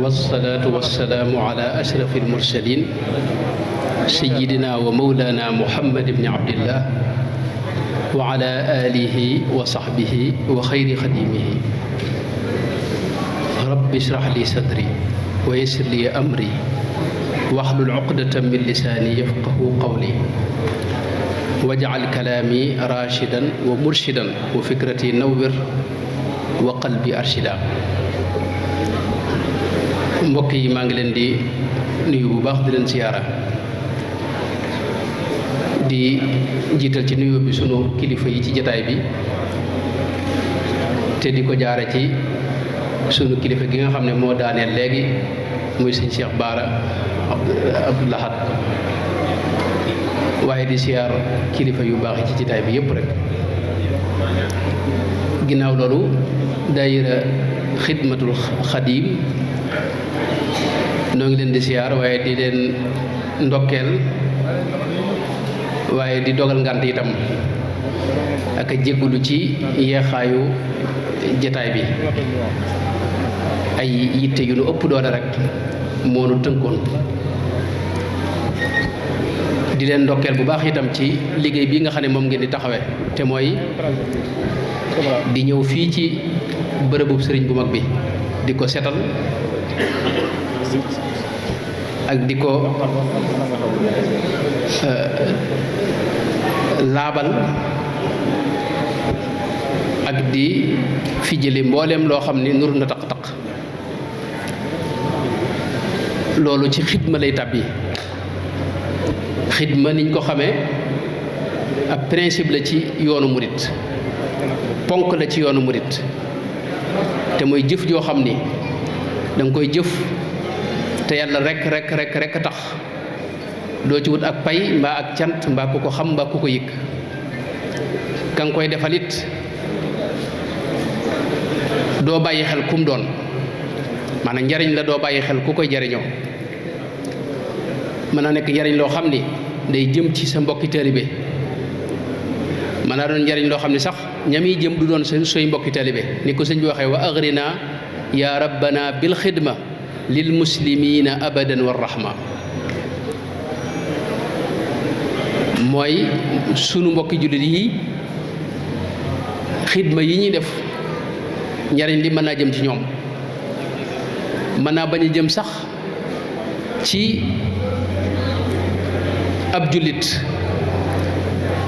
والصلاة والسلام على أشرف المرسلين سيدنا ومولانا محمد بن عبد الله وعلى آله وصحبه وخير خديمه رب اشرح لي صدري ويسر لي أمري واحلل عقدة من لساني يفقه قولي واجعل كلامي راشدا ومرشدا وفكرتي نور وقلبي أرشدا. mbokk yi maa ngi leen di nuyu bu baax di leen siyaara di jiital ci nuyoo bi sunu kilifa yi ci jataay bi te di ko jaare ci sunu kilifa gi nga xam ne moo daaneel léegi muy sëñ Cheikh Baara Abdou Lahad waaye di siyaar kilifa yu baax yi ci jataay bi yépp rek. ginnaaw loolu daayira xidmatul xadim noo ngi leen di siyaar waaye di leen ndokkeel waaye di dogal ngànt itam ak a jéggulu ci yeexaayu jataay bi ay yitte yu nu ëpp doole rek moo nu tënkoon. di leen ndokkeel bu baax itam ci liggéey bi nga xam ne moom ngeen di taxawee te mooy di ñëw fii ci bërëbu sëriñ bu mag bi di ko setal ak di ko laabal ak di fi jële mbooleem loo xam ni nur na taq-taq. loolu ci xidma lay tàbbi. xidma niñ ko xamee ab principe la ci yoonu murit, ponk la ci yoonu murit, te mooy jëf joo xam ni danga koy jëf te yàlla rek a tax, doo ci wut ak pay mbaa ak cant mbaa ku ko xam mbaa ku ko yëg. ka nga koy defalit doo bàyyi xel kum doon, maanaam njariñ la doo bàyyi xel ku koy jariñoo. mën naa nekk njariñ loo xam ni day jëm ci sa mbokki taalibe, mën naa doon njariñ loo xam ni sax ñami jëm du doon sooy mbokki taalibe, ni ko sëñ bi waxee wa agrina ya rabbana bil xidma lil muslimina abadan war rahma. mooy sunu mbokki jullit yi xidma yi ñuy def njariñ li mën naa jëm ci ñoom, mën naa bañ a jëm sax ci ab jullit,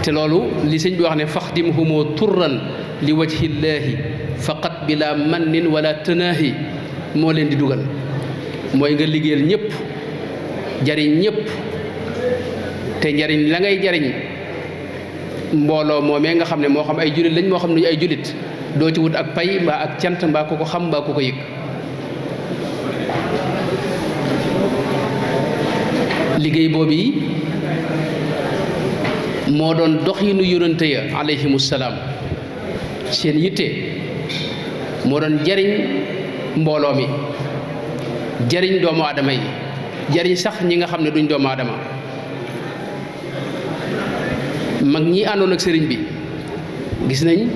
te loolu li sëñ bi wax ne faxdimhumoo turran li wajhillaahi faqat bila mannin wala tanaahi moo leen di dugal. mooy nga liggéeyal ñëpp, jariñ ñëpp, te njariñ la ngay jariñ mbooloo moomee nga xam ne moo xam ay jullit lañ moo xam ne ay jullit, doo ci wut ak pay mbaa ak cant mbaa ku ko xam mbaa ku ko yëg. liggéey boobu yi moo doon doxinu yonante ya alayhimu salaam, seen yitte moo doon jariñ mbooloo mi, jariñ doomu aadama yi, jariñ sax ñi nga xam ne duñ doomu aadama. mag ñi àndoon ak sëriñ bi gis nañ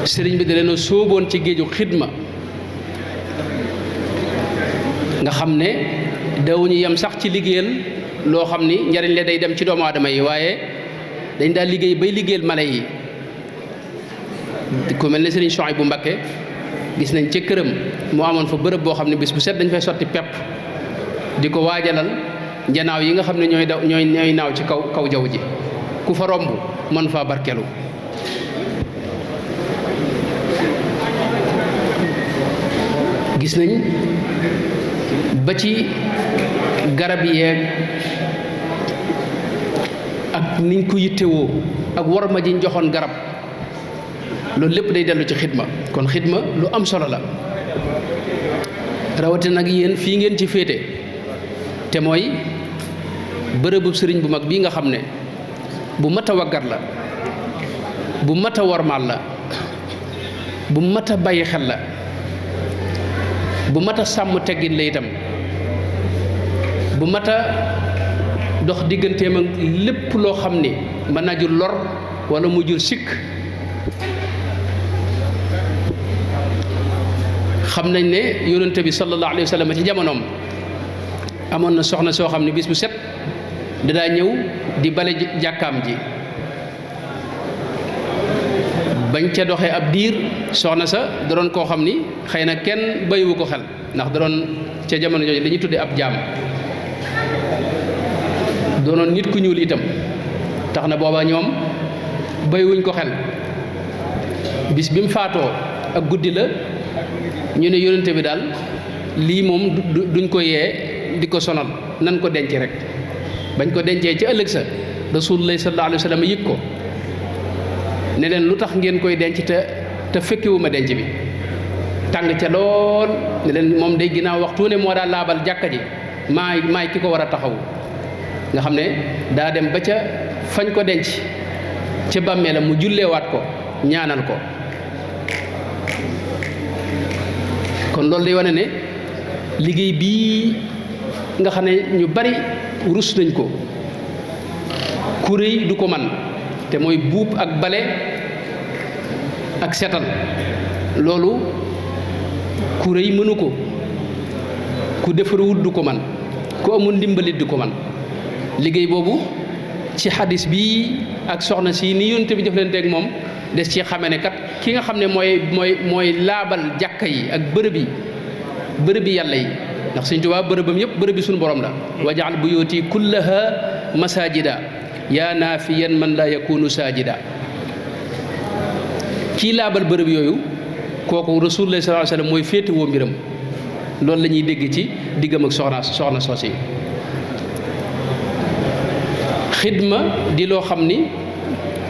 sëriñ bi da leen a sóoboon ci géeju xidma nga xam ne dawuñu yem sax ci liggéeyal loo xam ni njariñ la day dem ci doomu aadama yi, waaye dañ daal liggéey bay liggéeyal mala yi. ku mel ne sëriñ Souhaïbou Mbacké gis nañ ca këram moo amoon fa bërëb boo xam ne bis bu set dañ fay sotti pepp di ko waajalal njanaaw yi nga xam ne ñooy naaw ci kaw jaww ji, ku fa romb mën faa barkelu. gis nañ ba ci garab yeeg ak niñ ko yittewoo ak worma jiñ joxoon garab, loolu lépp day dellu ci xidma. kon xidma lu am solo la, rawatina nag yéen fii ngeen ci féete, te mooy bërëbu sëriñ bu mag bii nga xam ne bu mat a waggar la, bu mat a wormaal la, bu mat a bàyyi xel la, bu mat a sàmm teggin la itam, bu mat a dox digganteem ak lépp loo xam ni mën naa jur lor wala mu jur sikk. xam nañ ne yonente bi sallallahu alayhi wa sallam ci jamonoom amoon na soxna soo xam ne bis bu set dadaa ñëw di bale jàkkaam ji bañ ca doxee ab diir soxna sa da doon koo xam ni xëy na kenn bayiwu ko xel ndax da doon ca jamono jooju li ñuy tuddee ab jaam doonoon nit ku ñuul itam tax na booba ñoom bayiwuñ ko xel bis bi mu faatoo ak guddi la ñu ne yonente bi daal lii moom duñ ko yee di ko sonal nan ko denc rek bañ ko dencee ci ëllëg sa rasulullah sallallahu alayhi wa sallam yëg ko ne leen lu tax ngeen koy denc te fekkewuma denc bi tàng ca lool ne leen moom day ginnaaw waxtu ne moo daa laabal jàkka ji maay ki ko war a taxawu nga xam ne daa dem ba ca fañ ko denc ca bàmmeelam mu julleewaat ko ñaanal ko kon loolu day wane ne liggéey bii nga xam ne ñu bari rus nañ ko ku rëy du ko man te mooy buub ak bale ak setal loolu ku rëy mënu ko ku defaruwut du ko man ku amul ndimbalit du ko man liggéey boobu ci xadis bi ak soxna si ni yonent bi jëflanteeg moom des ci xame ne kat ki nga xam ne mooy laabal jàkka yi ak bërëb yi yàlla yi ndax Sëñ Tuubaa bërëbam yëpp bërëb bi suñu borom la wajaal buyuti kullaha masajida yaa naafiyan man laa yakunu saajida kii laabal bërëb yooyu kooku rasulullah sallallahu alayhi wasallam mooy féetewoo mbiram loolu la ñuy dégg ci diggam ak soxna soos yi xidma di loo xam ni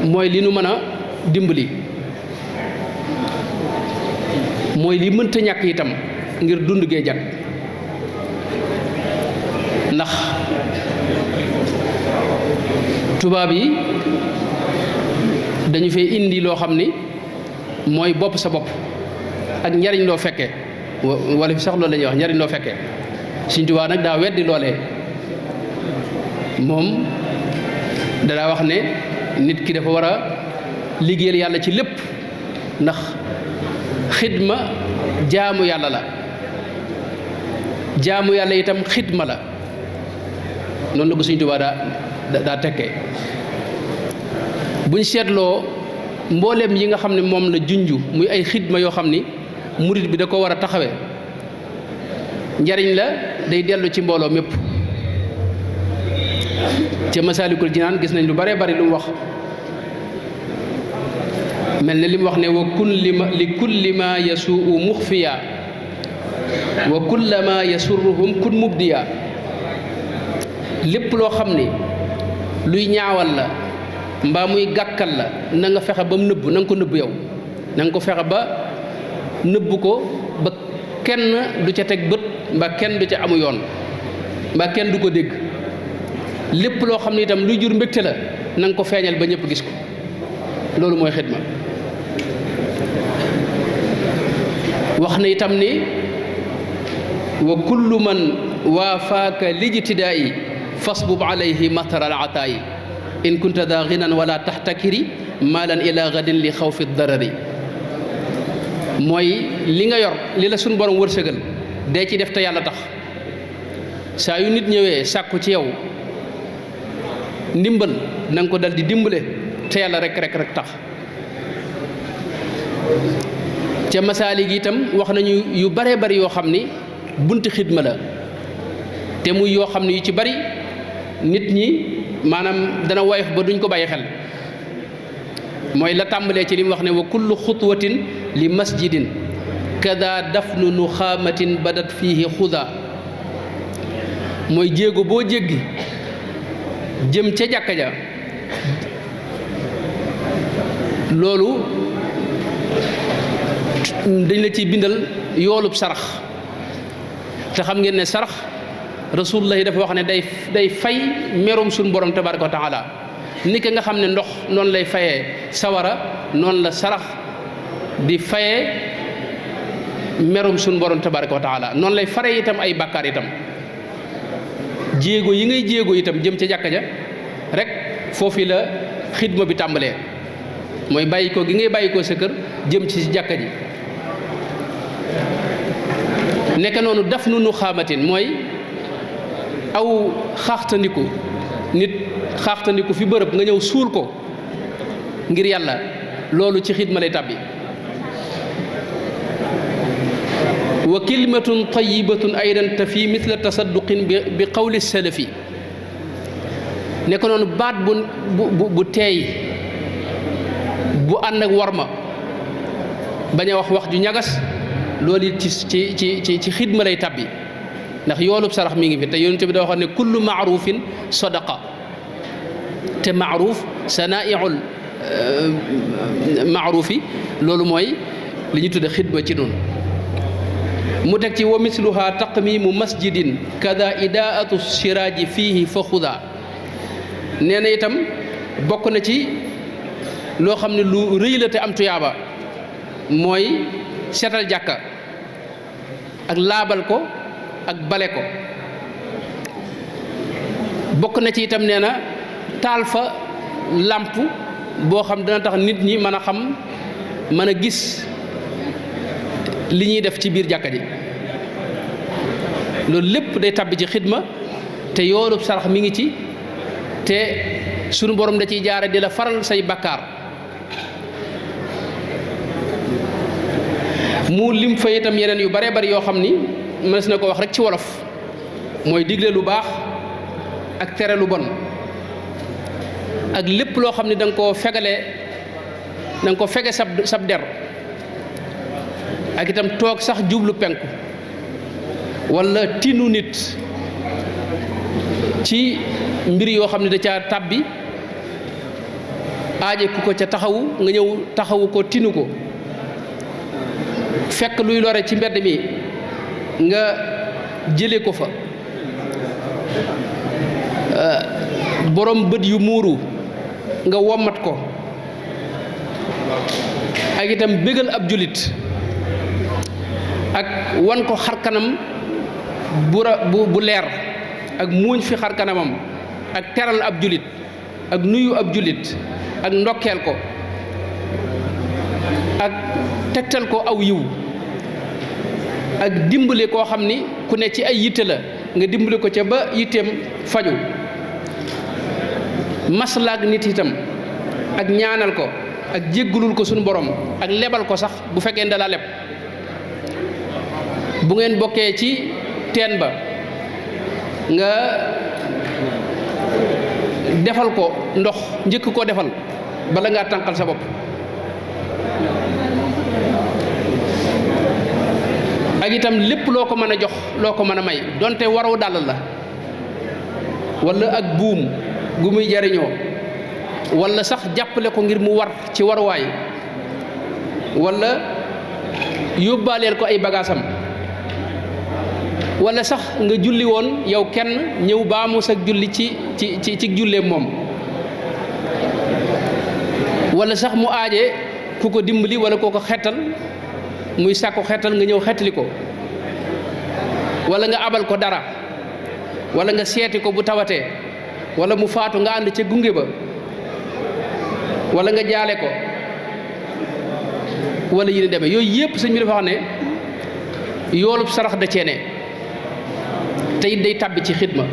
mooy li nu mën a dimbali mooy li mënta ñàkk itam ngir dund gee jag ndax tubaab yi dañu fee indi loo xam ni mooy bopp sa bopp ak njariñ loo fekkee wala fi sax loolu la ñuy wax njariñ loo fekkee Sëñ Tuubaa nag daa weddi loolee moom danaa wax ne nit ki dafa war a liggéeyal yàlla ci lépp ndax xidma jaamu yàlla la jaamu yàlla itam xidma la noonu la ko Sëñ Tuubaa daa tekkee buñ seetloo mbooleem yi nga xam ne moom la junju muy ay xidma yoo xam ni murit bi da ko war a taxawee njariñ la day dellu ci mbooloo mépp ca Masaalikul Jinaan gis nañ lu bare bari lu mu wax mel ne li mu wax ne wa li kulli ma yasuu muxfiya wa kullama yasurruhum kun mubdiya lépp loo xam ni luy ñaawal la mbaa muy gàkkal la na nga fexe ba mu nëbb na nga ko nëbb yow na nga ko fexe ba nëbb ko ba kenn du ca teg bët mbaa kenn du ca amu yoon mbaa kenn du ko dégg lépp loo xam ne itam luy jur mbégte la na nga ko feeñal ba ñëpp gis ko loolu mooy xidma wax na itam ni wa kullu man waafaaka lijtidaa'i fasbub alayhi matar al ataayi in kunta daa ginan wala taxtakiri maalan ila gadin li xawfi darari mooy li nga yor li la suñ borom wërsëgal dee ci def te yàlla tax saa yu nit ñëwee sàkku ci yow ndimbal na nga ko dal di dimbale te yàlla rek tax ca masaali gi itam wax nañu yu bare bari yoo xam ni bunti xidma la te muy yoo xam ne yu ci bari nit ñi maanaam dana woyof ba duñ ko bàyyi xel mooy la tàmbalee ci li mu wax ne wa kullu xutwatin li masjidin kada dafnu nuxaamatin badat fiihi xuda mooy jéego boo jéggi jëm ca jàkka ja loolu dañ la ciy bindal yoolub sarax te xam ngeen ne sarax rasulullah yi dafa wax ne day fay merum suñu borom tabaraka wa taala ni ki nga xam ne ndox noonu lay fayee sawara noonu la sarax di fayee merum suñu borom tabaraka wa taala noonu lay fare itam ay bàkkaar itam jéego yi ngay jéego itam jëm ca jàkka ja rek foofu la xidma bi tàmbalee mooy bàyyi ko gi ngay bàyyi ko sa kër jëm ci jàkka ji nekk noonu daf nu xaamatin mooy aw xaaxtandiku nit xaaxtandiku fi bërëb nga ñëw suul ko ngir yàlla loolu ci xidma lay tàbbi wa kalimatun tayyibatun aydan tafi mithla tasadduqin bi qawli salafi nekk noonu baat bu teey bu ànd ak warma bañ a wax ju ñagas loolu it ci xidma lay tabbi ndax yoolub sarax mi ngi fi te yonent bi da waxoon ne kullu maarufin sadaqa te maaruf sanaiul maarufi loolu mooy li ñu tudde xidma ci noonu mu teg ci wa misluha taqmimu masjidin kada idaatu siraaji fiihi fa xuda nee na itam bokk na ci loo xam ne lu rëy la te am tuyaaba mooy seetal jàkka ak laabal ko ak bale ko bokk na ci itam nee na taal fa làmp boo xam dana tax nit ñi mën a xam mën a gis li ñuy def ci biir jàkka ji loolu lépp day tabbi ci xidma te yoolub sarax mi ngi ci te sunu borom da ciy jaare di la faral say bakkaar mu lim fa itam yeneen yu bare bari yoo xam ni mënees na ko wax rek ci wolof mooy digle lu baax ak tere lu bon ak lépp loo xam ni da nga koo fege sab der ak itam toog sax jublu penku walla tinu nit ci mbir yoo xam ne da caa tàbbi aaje ku ko ca taxawu nga ñëw taxawu ko tinu ko fekk luy lore ci mbedd mi nga jële ko fa borom bët yu muuru nga wommat ko ak itam bégal ab julit ak wan ko xarkanam bu leer ak muuñ fi xarkanamam ak teral ab julit ak nuyu ab julit ak ndokkeel ko ak tegtal ko aw yiw ak dimbale koo xam ni ku ne ci ay yitte la nga dimbale ko ca ba yitteem faju maslaak nit itam ak ñaanal ko ak jéggulul ko suñu borom ak lebal ko sax bu fekkee ndala leb bu ngeen bokkee ci teen ba nga defal ko ndox njëkk koo defal bala ngaa tànqal sa bopp ak itam lépp loo ko mën a jox loo ko mën a may donte waraw dàll la walla ak buum gu muy jariñoo walla sax jàppale ko ngir mu war ci waruwaay walla yóbbaaleel ko ay bagaasam walla sax nga julli woon yow kenn ñëw baamu sa julli ci julleem moom walla sax mu aaje ku ko dimbali walla koo ko xettal muy sàkku xettal nga ñëw xettali ko walla nga abal ko dara walla nga seeti ko bu tawatee walla mu faatu nga ànd ca gunge ba walla nga jaale ko walla yi ni demee yooyu yëpp sëñ bi dafa wax ne yoolub sarax da cee ne te it day tàbbi ci xidma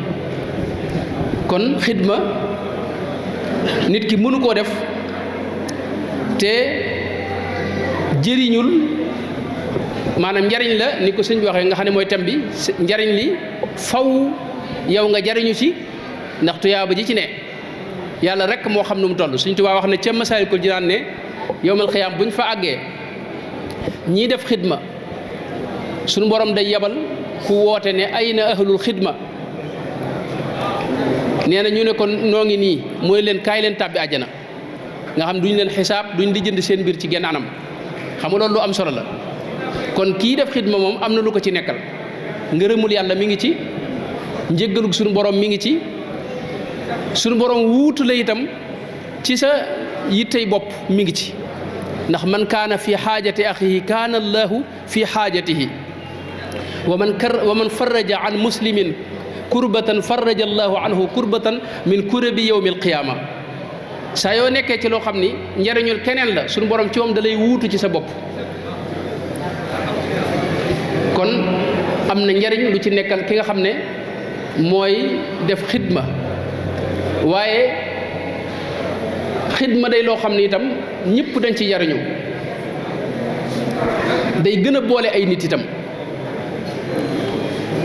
kon xidma nit ki mënu koo def te jëriñul maanaam njariñ la ni ko sëñ bi waxee nga xam ne mooy thème bi njariñ li faw yow nga jariñu ci ndax tuyaaba ji ci ne yàlla rek moo xam nu mu toll Sëñ Tuubaa wax ne ca Masaalikul Jinaan ne yowmal xiyaam bu ñu fa àggee ñii def xidma suñu borom day yebal ku woote ne ayna ahlul xidma nee na ñu ne ko noo ngi nii mooy leen kaay leen tàbbi àjjana nga xam duñ leen xisaab duñ di jënd seen mbir ci genn anam xam nga loolu lu am solo la kon kii def xidma moom am na lu ko ci nekkal ngërëmul yàlla mi ngi ci njéggalug suñu borom mi ngi ci suñu borom wuutu la itam ci sa yittey bopp mi ngi ci ndax man kaana fi xaajati axihi kaana allahu fi xaajatihi wa man farraja an muslimin kurbatan farraja allahu anhu kurbatan min kurabi yawmi alqiyaama saa yoo nekkee ci loo xam ni njariñul keneen la suñu borom ci moom da lay wuutu ci sa bopp kon am na njariñ lu ci nekkal ki nga xam ne mooy def xidma waaye xidma day loo xam ne itam ñëpp dañ ci jariñu day gën a boole ay nit itam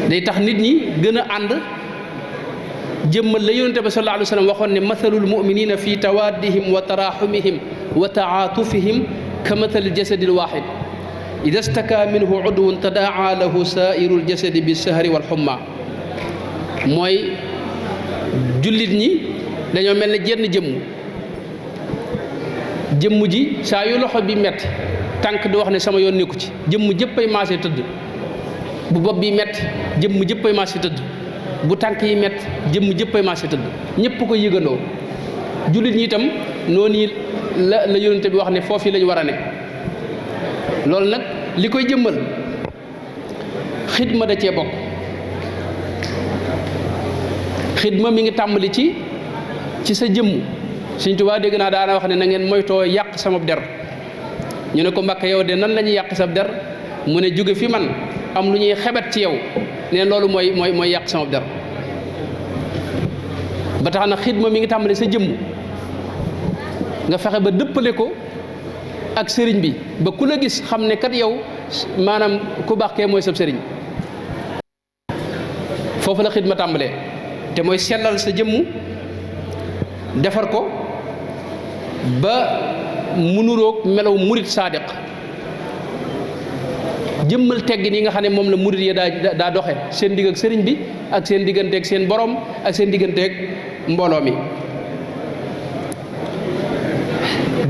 day tax nit ñi gën a ànd jëmmal la yonente bi sallallahu alayhi wa sallam waxoon ne mathalul muminina fi tawaddihim wa taraxumihim wa taatufihim ka mathali jasadil waxid ida staka minhu udwun tadaa lahu saairu ljasadi bi sahari wal xumma mooy jullit ñi dañoo mel ne jenn jëmm ji saa yu loxo bi metti tànk di wax ne sama yoon nekku ci jëmm jëppay maase tëdd bu bopp bi metti jëmm jëppay maase tëdd bu tànk yi metti jëmm jëppay maase tëdd ñëpp ko yëgandoo jullit ñi itam noonu la yonente bi wax ne foofu lañu war a ne loolu nag li koy jëmmal xidma da cee bokk xidma mi ngi tàmbali ci sa jëmm Sëñ Tuubaa dégg naa daana wax ne na ngeen moytoo yàq sama der ñu ne ko Mbàkke yow de nan la ñuy yàq sa der mu ne jóge fi man am lu ñuy xebet ci yow neen loolu mooy yàq sama der ba tax na xidma mi ngi tàmbali sa jëmm nga fexe ba dëppale ko ak sëriñ bi ba ku la gis xam ne kat yow maanaam ku baax kee mooy sab sëriñ foofu la xidma tàmbalee te mooy sellal sa jëmm defar ko ba mu nuroog melaw murit saadiq jëmmal teggin yi nga xam ne moom la murit yi daa doxe seen digg ak sëriñ bi ak seen digganteeg seen borom ak seen digganteeg mbooloo mi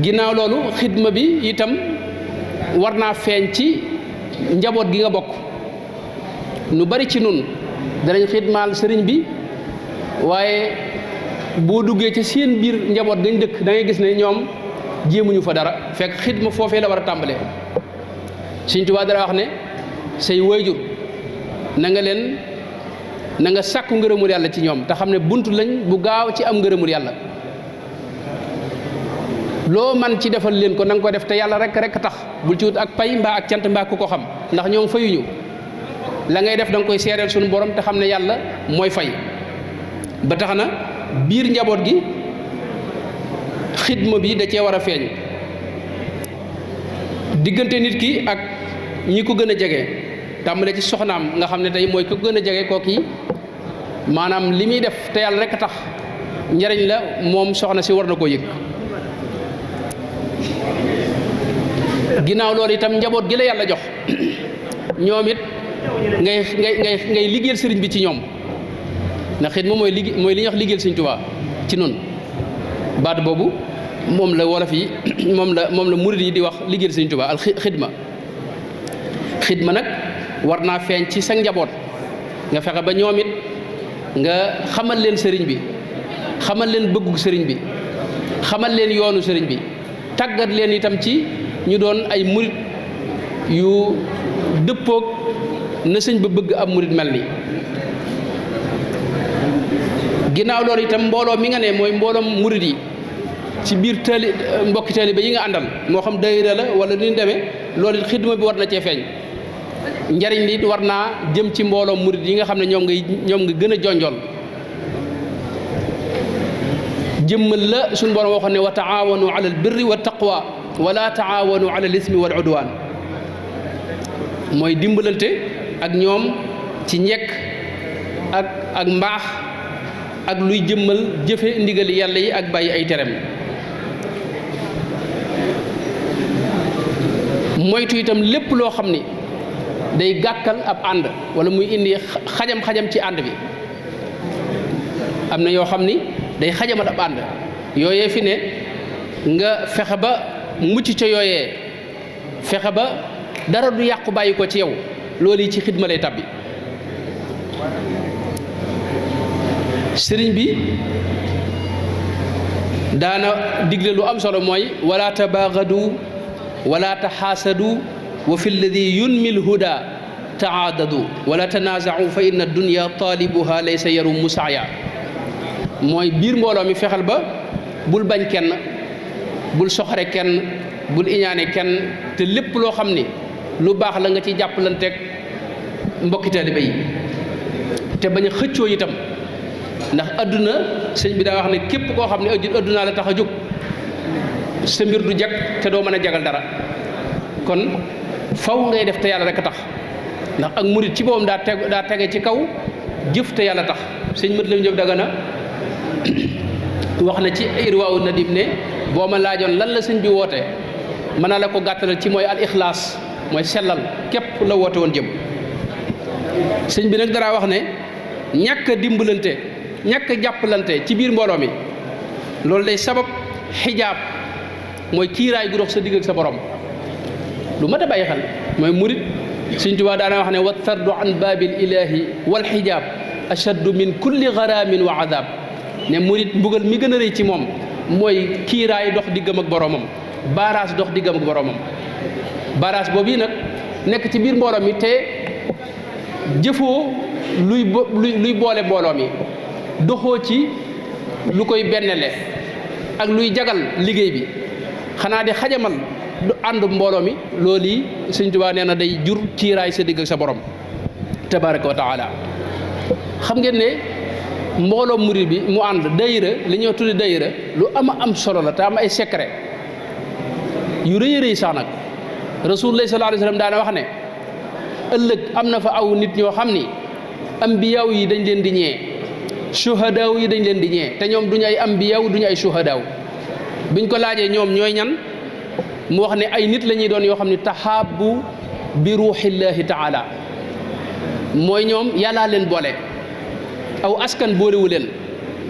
ginnaaw loolu xidma bi itam war naa feeñ ci njaboot gi nga bokk nu bari ci nun danañ xidmaal sëriñ bi waaye boo duggee ci seen biir njaboot gañ dëkk da ngay gis ne ñoom jéemuñu fa dara fekk xidma foofee la war a tàmbalee Sëñ Tuubaa dara wax ne say waajur na nga sàkku ngërëmul yàlla ci ñoom te xam ne bunt lañ bu gaaw ci am ngërëmul yàlla loo man ci defal leen ko na nga ko def te yàlla rek tax bul ci wut ak pay mbaa ak cant mbaa ku ko xam ndax ñoom fayuñu la ngay def da nga koy seereel suñu borom te xam ne yàlla mooy fay ba tax na biir njaboot gi xidma bi da cee war a feeñ diggante nit ki ak ñi ko gën a jege tàmbale ci soxnaam nga xam ne tey mooy ko gën a jege kooku yi maanaam li muy def te yàlla rek tax njariñ la moom soxna si war na koo yëg ginnaaw loolu itam njaboot gi la yàlla jox ñoom it ngay liggéeyal sëriñ bi ci ñoom ndax xidma mooy li ñuy wax liggéeyal Sëriñ Tuubaa ci noonu baat boobu moom la wolof yi moom la murid yi di wax liggéeyal Sëriñ Tuubaa al xidma nag war naa feeñ ci sa njaboot nga fexe ba ñoom it nga xamal leen sëriñ bi xamal leen bëggug sëriñ bi xamal leen yoonu sëriñ bi tàggat leen itam ci ñu doon ay murid yu dëppoog na sëñ ba bëgg ab murid mel ni ginnaaw loolu itam mbooloo mi nga ne mooy mbooloom murid yi ci biir mbokki taalibe yi nga àndal moo xam daayira la wala ni ñu demee loolu xidma bi war na cee feeñ njariñ li war naa jëm ci mbooloom murid yi nga xam ne ñoom nga gën a jonjool jëmmal la suñu borom waxoon ne wa taawanu ala al birri wa taqwa wala taawanu ala al ismi wal udwan mooy dimbalante ak ñoom ci njekk ak mbaax ak luy jëmmal jëfe ndigali yàlla yi ak bàyyi ay terem moytu itam lépp loo xam ni day gàkkal ab ànd wala muy indi xajam-xajam ci ànd bi am na yoo xam ni day xajamal ab ànd yooyee fi ne nga fexe ba mucc ca yooyee fexe ba dara du yàqu bàyyi ko ci yow loolu yi ci xidma lay tabbi sëriñ bi daana digle lu am solo mooy wala tabaagadu wala taxaasadu wa fi lladi yunmi lhuda taadadu wala tanaazau fa inna dunya taalibuha laysa yaru musaaya mooy biir mbooloo mi fexel ba bul bañ kenn bul soxore kenn bul iñaane kenn te lépp loo xam ni lu baax la nga ci jàppalanteeg mbokki taalibe yi te bañ a xëccoo itam ndax adduna sëñ bi daa wax ne képp koo xam ne addunaa la tax a jóg sa mbir du jag te doo mën a jagal dara kon faw ngay def te yàlla rek a tax ndax ak murit ci boppam daa tege ci kaw jëf te yàlla tax sëñ Mat Lamin Jóob Dagana wax na ci Irwaawu Nadim ne boo ma laajoon lan la sëñ bi woote mën naa la ko gàttalal ci mooy al ixlaas mooy sellal képp la woote woon jëm sëñ bi nag dara wax ne ñàkk a dimbalante ñàkk a jàppalante ci biir mbooloo mi loolu day sabab xijaab mooy kiiraay gu dox sa digg ak sa borom lu mat a bàyyi xel mooy murit Sëñ Tuubaa daana wax ne wa tardu an baabil ilaahi wal xijaab ashaddu min kulli garaamin wa adab ne murit mbugal mi gën a rëy ci moom mooy kiiraay dox diggam ak boromam baaraas dox diggam ak boromam baaraas boobu yi nag nekk ci biir mbooloo mi te jëfoo luy boole mbooloo mi doxoo ci lu koy bennele ak luy jagal liggéey bi xanaa di xajamal du ànd mbooloo mi loolu yi Sëñ Tuubaa nee na day jur kiiraay sa digg ak sa borom tabaraka wa taala xam ngeen ne mbooloo murid bi mu ànd dayira li ñoo tuddi dayira lu am solo la te am ay secret yu rëy rëy sax nag rasulullah sallallahu alayhi wa sallam daana wax ne ëllëg am na fa aw nit ñoo xam ni ambiyaaw yi dañ leen di ñee suhadaaw yi dañ leen di ñee te ñoom duñu ay ambiyaaw duñu ay suhadaaw biñ ko laajee ñoom ñooy ñan mu wax ne ay nit la ñuy doon yoo xam ne taxaabu bi ruuxillahi taala mooy ñoom yàllaa leen boole aw askan boolewu leen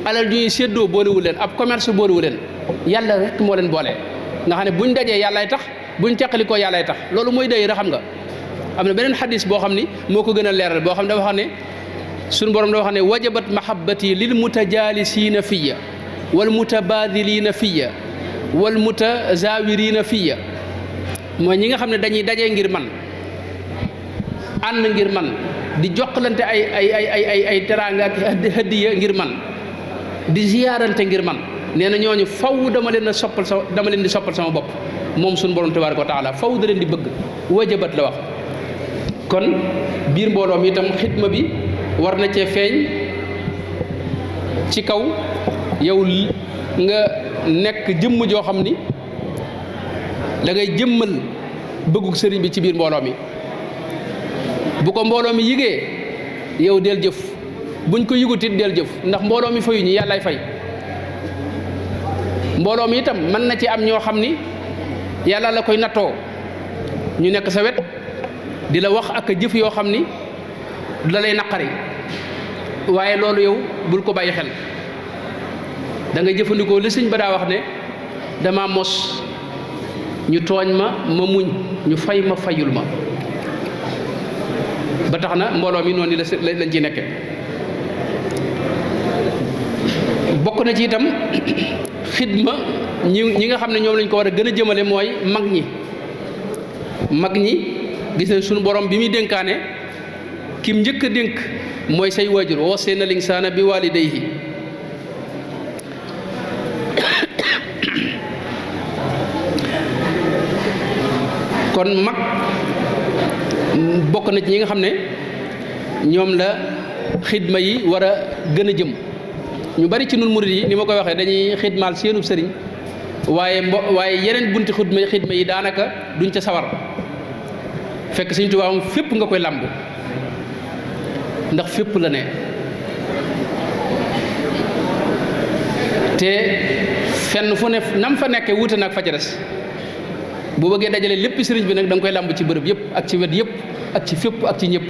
alal ju ñuy séddoo boolewu leen ab commerce boolewu leen yàlla rek moo leen boole nga xam ne buñ dajee yàllaay tax buñ teqalikoo yàllaay tax loolu mooy dayira xam nga am na beneen xadis boo xam ni moo ko gën a leeral boo xam ne dafa xam ne suñu borom dafa xam ne wajabat mahabbati lil mutajaalisiina fiya wal mutabaadiliina fiya wal mutazawirina fiya mooy ñi nga xam ne dañuy dajee ngir man ànd ngir man di jokkalante ay teraanga ak hadiya ngir man di ziyaarante ngir man nee na ñooñu faw dama leen di soppal sama bopp moom suñu borom tabaaraka wa taala faw da leen di bëgg wajabat la wax kon biir mbooloo mi itam xidma bi war na cee feeñ ci kaw yow nga nekk jëmm joo xam ni da ngay jëmmal bëggug sëriñ bi ci biir mbooloo mi bu ko mbooloo mi yëgee yow del jëf buñ ko yëgutit del jëf ndax mbooloo mi fayuñu yàllaay fay mbooloo mi itam mën na ci am ñoo xam ni yàlla la koy nattoo ñu nekk sa wet di la wax ak jëf yoo xam ni da lay naqari waaye loolu yow bul ko bàyyi xel da nga jëfandikoo li sëñ ba daa wax ne dama mos ñu tooñ ma muñ ñu fay ma fayul ma ba tax na mbooloo mi noonu lañ ci nekke bokk na ci itam xidma ñi nga xam ne ñoom lañ ko war a gën a jëmale mooy mag ñi gis nañ suñu borom bi muy dénkaane kim njëkk a dénk mooy say waajur wa wassayna linsaana bi waalidayhi kon mag bokk na ci ñi nga xam ne ñoom la xidma yi war a gën a jëm ñu bari ci nun murid yi ni ma koy waxee dañuy xidmaal seenub sëriñ waaye yeneen bunti xidma yi daanaka duñ ca sawar fekk Sëriñ Tuubaa moom fépp nga koy làmb ndax fépp la ne te fenn fu ne nam fa nekkee wuute nag fa ca des bu bëggee dajale lépp sëriñ bi nag da nga koy làmb ci bërëb yëpp ak ci wet yëpp ak ci fépp ak ci ñëpp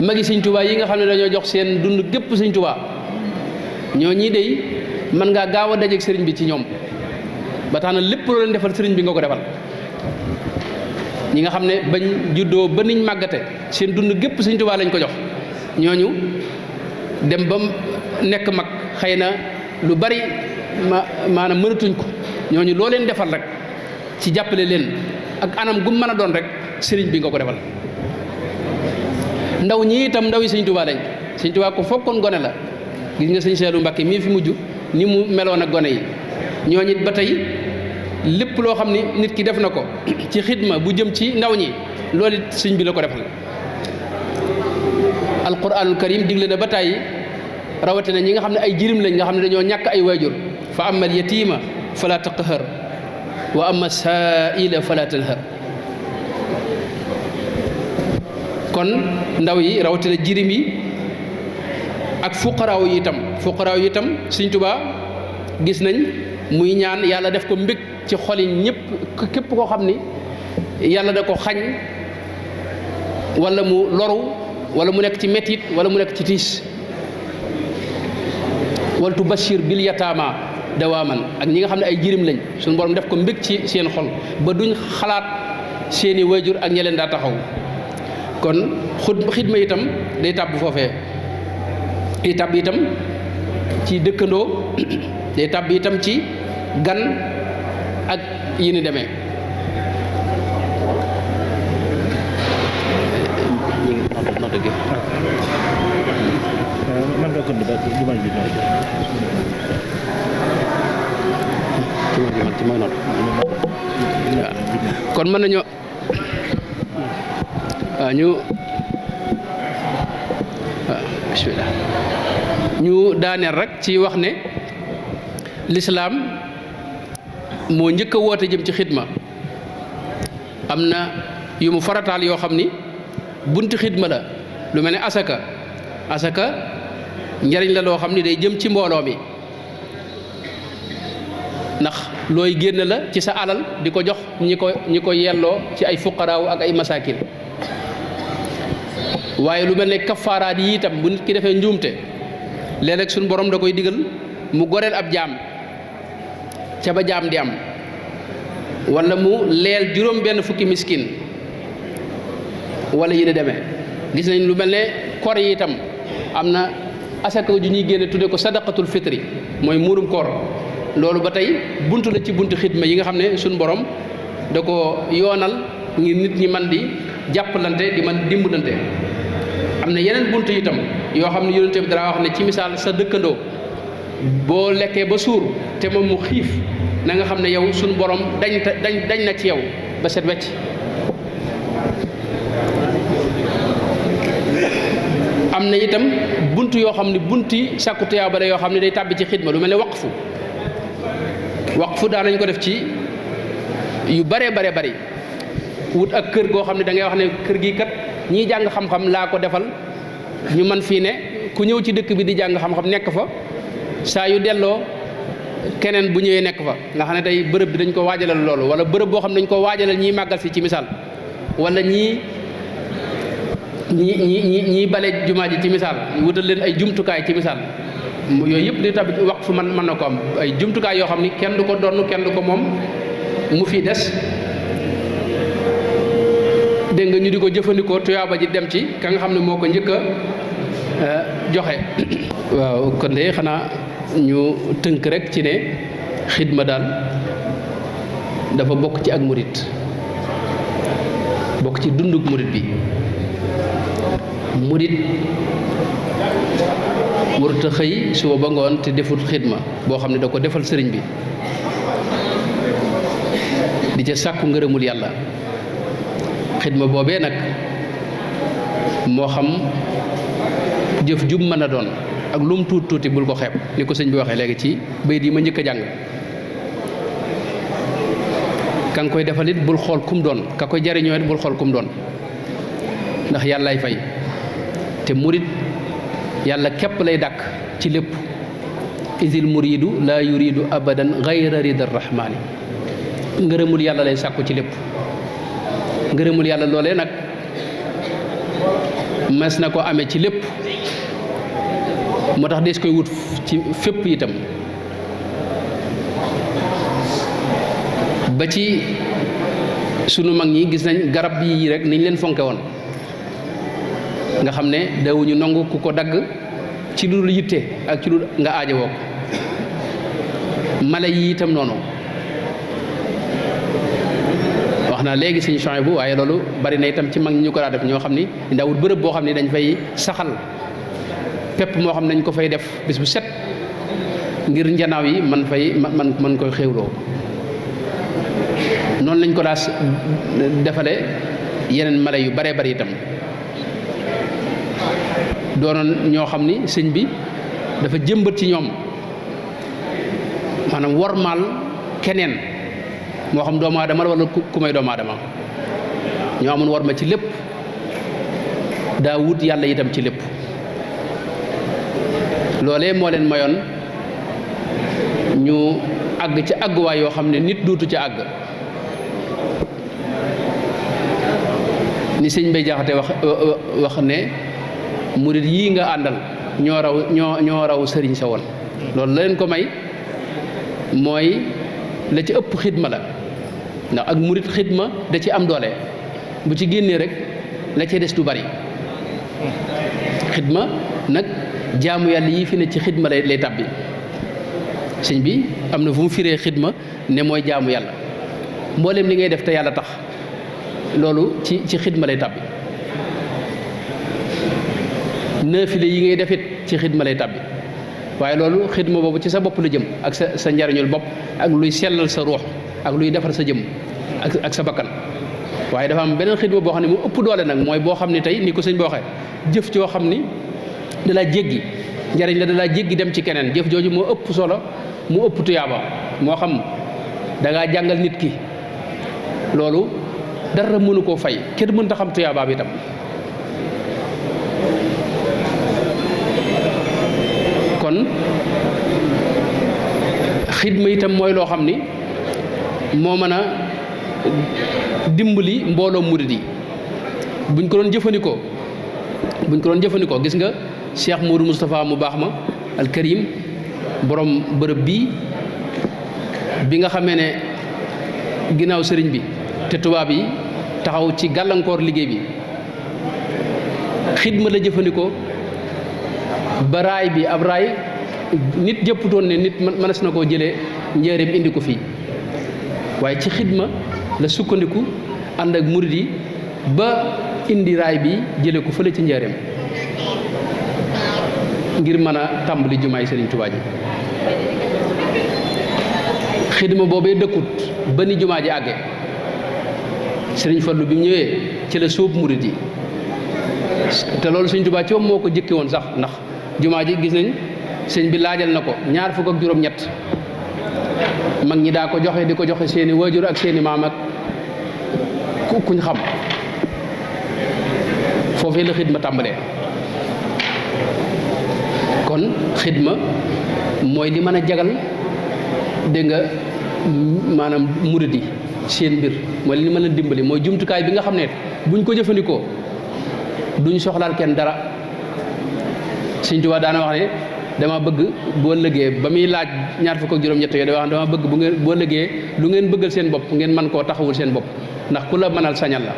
magi Sëriñ Tuubaa yi nga xam ne dañoo jox seen dund gépp Sëriñ Tuubaa ñoo ñii dey mën ngaa gaaw a dajeeg sëriñ bi ci ñoom ba tax na lépp loo leen defal sëriñ bi nga ko defal ñi nga xam ne bañ juddoo ba niñ màggate seen dund gépp Sëriñ Tuubaa lañ ko jox ñooñu dem ba nekk mag xëy na lu bari maanaam mënatuñ ko ñooñu loo leen defal rek ci jàppale leen ak anam gu mën a doon rek sëriñ bi nga ko defal ndaw ñi itam ndaw yi Sëriñ Tuubaa lañ Sëriñ Tuubaa ko fokkoon gone la gis nga Sëriñ Seedu Mbàkke mii fi mujj ni mu meloon ak gone yi ñooñu it ba tey lépp loo xam ni nit ki def na ko ci xidma bu jëm ci ndaw ñi loolu it sëñ bi la ko defal. alquranul karim digle na ba tàyyi rawatina ñi nga xam ne ay jirim lañ nga xam ne dañoo ñàkk ay waajur fa amma al yatima fala taqhar wa amma saa'ila fala tanhar. kon ndaw yi rawatina jirim yi ak fuqaraaw yi itam Sëñ Tuubaa gis nañ muy ñaan yàlla def ko mbég ci xoli ñëpp képp koo xam ni yàlla da ko xañ wala mu loru wala mu nekk ci metit wala mu nekk ci tiis. wal tubashir bil yataama dawaaman ak ñi nga xam ne ay jirim lañ suñu borom def ko mbég ci seen xol ba duñ xalaat seeni waajur ak ña leen daa taxaw. kon xidma itam day tàbb foofee day tàbb itam ci dëkkandoo day tàbb itam ci gan ak yi ni demee. kon mën nañoo bismillah ñu daaneel rek ci wax ne lislaam moo njëkk a woote jëm ci xidma. am na yu mu farataal yoo xam ni bunti xidma la lu mel ne asaka njariñ la loo xam ni day jëm ci mbooloo mi ndax looy génn la ci sa alal di ko jox ñi ko yelloo ci ay fuqaraaw ak ay masaakin. waaye lu mel ne kafaaraat yi itam bu nit ki defee njuumte léeg-léeg suñu borom da koy digal mu goreel ab jaam ca ba jaam di am wala mu leel juróom benn fukki miskin wala yi ni demee. gis nañ lu mel ne koor yi itam am na asaka ju ñuy génne tudde ko sadaqatul fitri mooy muurum koor. loolu ba tey buntu la ci buntu xidma yi nga xam ne suñu borom da ko yoonal ngir nit ñi man di jàppalante di man dimbalante. am na yeneen buntu itam yoo xam ne yonent bi dara wax ne ci misaal sa dëkkandoo boo lekkee ba suur te moom mu xiif na nga xam ne yow suñu borom dañ na ci yow ba set wecc. am na itam buntu yoo xam ne bunti sàkku tuyaaba la yoo xam ne day tàbbi ci xidma lu mel ne waqfu daa nañ ko def ci yu bare bari wut ak kër goo xam ne da ngay wax ne kër gi kat ñii jàng xam-xam laa ko defal ñu man fii ne ku ñëw ci dëkk bi di jàng xam-xam nekk fa saa yu delloo keneen bu ñëwee nekk fa nga xam ne tey bërëb bi dañ ko waajalal loolu wala bërëb boo xam ne dañ ko waajalal ñiy màggal si ci misaal wala ñii bale jumaa ji ci misaal ñu wutal leen ay jumtukaay ci misaal yooyu yëpp di tabi waqf mën na ko am ay jumtukaay yoo xam ni kenn du ko donn kenn du ko moom mu fi des dégg nga ñu di ko jëfandikoo tuyaaba ji dem ci ka nga xam ne moo ko njëkk a joxe. waaw kon de xanaa ñu tënk rek ci ne xidma daal dafa bokk ci ak murit bokk ci dunduk murit bi. murit warut a xëy suba ba ngoon te defut xidma boo xam ne da ko defal sëriñ bi di ca sàkku ngërëmul yàlla. xidma boobee nag moo xam jëf jum mën a doon ak lu mu tuuti bul ko xeeb ni ko sëñ bi waxee léegi ci bayit yi ma njëkk a jàng. ka nga koy defal it bul xool kum doon ka koy jariñoo it bul xool kum doon ndax yàllaay fay te murit yàlla képp lay dàkk ci lépp. isil muridu laa yuridu abadan gayra rida rahmaani. ngërëmul yàlla lay sàkku ci lépp. ngërëmul yàlla loolee nag mas na ko amee ci lépp moo tax des koy wut ci fépp itam ba ci sunu mag ñi gis nañ garab yi rek niñ leen fonke woon nga xam ne dawuñu nangu ku ko dagg ci lu yitte ak ci lu nga aajowoo ko. mala yi itam noonu wax naa léegi suñu champs bu waaye loolu bari na itam ci mag ñi ñu ko daa def ñoo xam ni ndawut bërëb boo xam ne dañ fay saxal pepp moo xam ne dañ ko fay def bis bu set ngir njanaaw yi man koy xéwloo noonu lañ ko daas defale yeneen mala yu bare bari itam doonoon ñoo xam ni sëñ bi dafa jëmbat ci ñoom maanaam wormaal keneen moo xam doomu aadama la wala ku may doomu aadama ñoo amoon worma ci lépp daa wut yàlla itam ci lépp loolee moo leen mayoon ñu àgg ci àgguwaay yoo xam ne nit duutu ci àgg ni sëñ Bay Jaxate wax ne murit yii nga àndal ñoo raw sëriñ sa woon loolu la leen ko may mooy la ci ëpp xidma la ndax ak murit xidma da ci am doole bu ci génnee rek la ca des du bari xidma nag jaamu yàlla yii fi ne ci xidma lay tàbbi sëñ bi am na fu mu firee xidma ne mooy jaamu yàlla mboolem li ngay def te yàlla tax loolu ci xidma lay tàbbi naafile yi ngay defit ci xidma lay tàbbi waaye loolu xidma boobu ci sa bopp la jëm ak sa njariñul bopp ak luy sellal sa ruux ak luy defar sa jëm ak sa bakkan waaye dafa am beneen xidma boo xam ne mu ëpp doole nag mooy boo xam ne tey ni ko sëñ boo waxee jëf joo xam ni da laa jéggi njariñ la da laa jéggi dem ci keneen jëf jooju moo ëpp solo mu ëpp tuyaaba moo xam da ngaa jàngal nit ki loolu dara mënu koo fay kenn mënta xam tuyaabaam itam kon xidma itam mooy loo xam ni moo mën a dimbali mbooloo murid yi buñ ko doon jëfandikoo gis nga Cheikh Modou Moustapha mu baax ma al Karim borom bërëb bii bi nga xamee ne ginnaaw sëriñ bi te tubaab yi taxaw ci gàllankoor liggéey bi xidma la jëfandikoo ba raay bi ab raay nit jëpputoon ne nit mënees na koo jëlee njëriñ indi ko fii waaye ci xidma la sukkandiku ànd ak murid yi ba indi raay bi jële ko fële ci njëriñ ngir mën a tàmbali jumaay Sëriñ Tuubaa ji xidma boobee dëkkut ba ni jumaa ji àgge Sëriñ Fallu bi mu ñëwee ci la sóob murid yi te loolu Sëriñ Tuubaa ci moom moo ko jëkke woon sax ndax jumaa ji gis nañ sëñ bi laajal na ko 23 mag ñi daa ko joxe di ko joxe seeni waajur ak seeni maam ak kuñ xam foofee la xidma tàmbalee kon xidma mooy li mën a jagal dégg nga maanaam murid yi seen mbir mooy li mën a dimbali mooy jumtukaay bi nga xam ne buñ ko jëfandikoo duñ soxlaal kenn dara Sëñ Tuubaa daana wax ne dama bëgg boo lëgee ba muy laaj 27 yooyu da wax dama bëgg bu ngeen boo lëgee lu ngeen bëggal seen bopp ngeen mën koo taxawul seen bopp ndax ku la mënal sañal la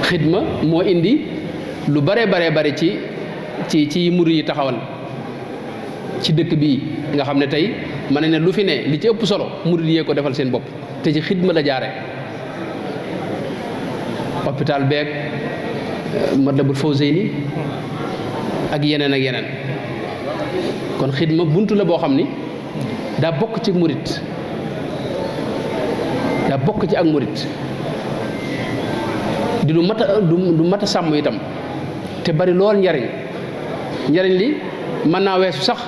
xidma moo indi lu bare bari ci murid yi taxawal ci dëkk bii nga xam ne tey ma ne lu fi ne li ci ëpp solo murid yee ko defal seen bopp te ci xidma la jaare hôpital beeg Matlabul Fawzayni ak yeneen kon xidma buntu la boo xam ni daa bokk ci murid daa bokk ci ak murid di lu mat a sàmm itam te bari lool njariñ li mën naa weesu sax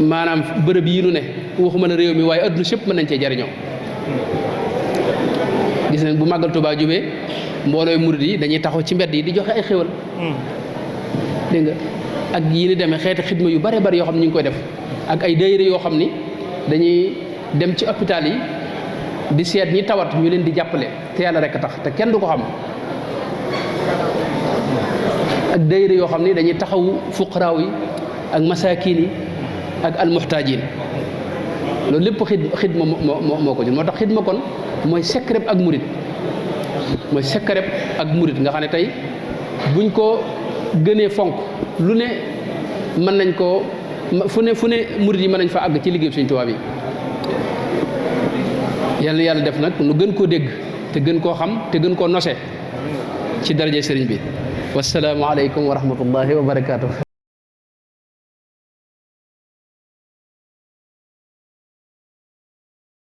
maanaam bërëb yi nu ne waxuma la réew mi waaye adduna sépp mën nañ cee jariñoo gis nañ bu màggal Tuubaa jubee mboolooy murid yi dañuy taxaw ci mbedd yi di joxe ay xéwal dégg nga ak yi ni demee xeeti xidma yu bare bari yoo xam ne ñu ngi koy def ak ay daayira yoo xam ni dañuy dem ci hôpital yi di seet ñi tawat ñu leen di jàppale te yàlla rek tax te kenn du ko xam ak daayira yoo xam ni dañuy taxawu fuqaraaw yi ak masaakiin yi ak almuhtaajin loolu lépp xidma moo ko jël moo tax xidma kon mooy secret ak murid nga xam ne tey buñ ko gënee fonk lu ne mën nañ koo fu ne murid yi mën nañ fa àgg ci liggéey Sëriñ Tuubaa bi yàlla def nag nu gën koo dégg te gën koo xam te gën koo nose ci daraje sëriñ bi wassalaamu aleykum wa rahmatullahi wa barakaatu.